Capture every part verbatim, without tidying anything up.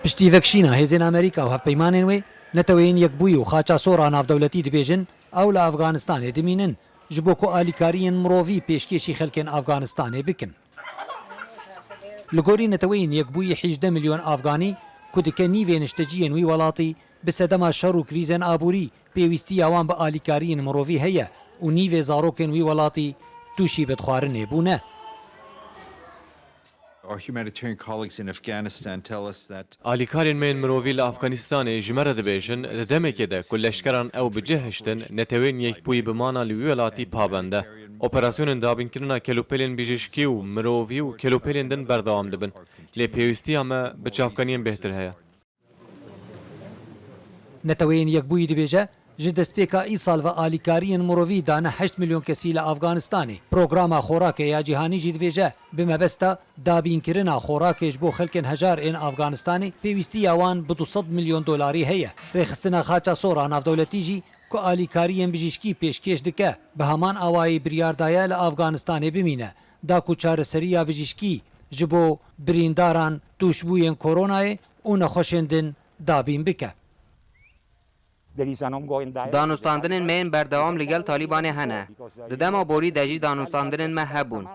Piştî vekişîna hêzên Amerîka û hevpeymanên wê, Neteweyên Yekbûyî û Xaça Sor a Navdewletî dibêjin, ew li Afganistanê dimînin, ji bo ku alîkariyên mirovî pêşkêşî xelkên Afganistanê bikin. Li gorî Neteweyên Yekbûyî, hejdeh milyon Afganî, ku dike nîvê nişteciyên wî welatî, bi sedema şer û krîzên aborî pêwîstiya wan bi alîkariyên mirovî heye û nîvê zarokên wî welatî tûşî bidxwarinê bûne. Our humanitarian colleagues in Afghanistan tell us that Alîkarên me yên mirovî li Afganistanê ji me re dibêjin, di demekê de ku leşkeran ew bi cih hiştin, Neteweyên Yekbûyî bi mana li wî welatî pabend e. Operasyonên dabînkirina kelûpelên bijîşkî û mirovî û kelûpelên din berdewam dibin. Lê pêwîstiya me bi çavkaniyên bêhtir heye. Neteweyên Yekbûyî dibêje, ji destpêka îsal ve alîkariyên mirovî dane heşt milyon kesî li Afganistanê. Programa Xorakê ya Cîhanî jî dibêje, bi mebesta dabînkirina xorakê ji bo xelkên hejar ên Afganistanê, pêwîstiya wan bi du sed milyon dolarî heye. Rêxistina Xaça Sor a Navdewletî jî ku alîkariyên bijîşkî pêşkêş dike, bi heman awayî biryar daye li Afganistanê bimîne, da ku çareseriya bijîşkî ji bo birîndaran tûşbûyên koronayê û nexweşên din dabîn bike. Danûstandinên me yên berdewam li gel Talîbanê hene. Di dema borî de jî danûstandinên me hebûn.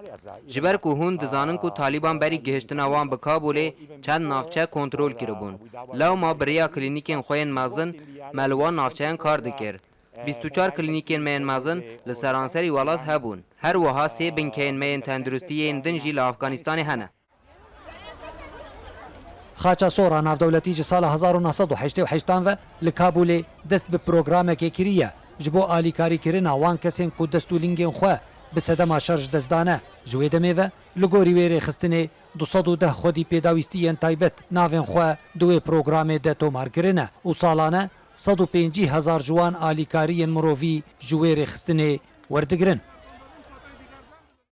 Ji ber ku hûn dizanin ku Talîban berî gihiştina wan bi Kabûlê çend navçe kontrol kiribûn. Lewma bi rêya klînîkên xwe yên mezin me li wan navçeyan kar dikir. Bîst û çar klînîkên me yên mezin li seranserî welat hebûn. Her wiha sê binkeyên me yên tenduristî yên din jî li Afganistanê hene. Xaça Sor a Navdewletî ji sala hezar û neh sed û heştê û heştan ve li Kabûlê dest bi programekê kiriye, ji bo alîkarîkirina wan kesên ku dest û lingên xwe bi sedema şer ji dest dane. Ji wê demê ve, li gorî wê rêxistinê, du sed û deh xwedî pêdawîstiyên taybet navên xwe di wê programê de tomar kirine û salane sed û pêncî hezar ji wan alîkariyên mirovî ji wê rêxistinê werdigirin.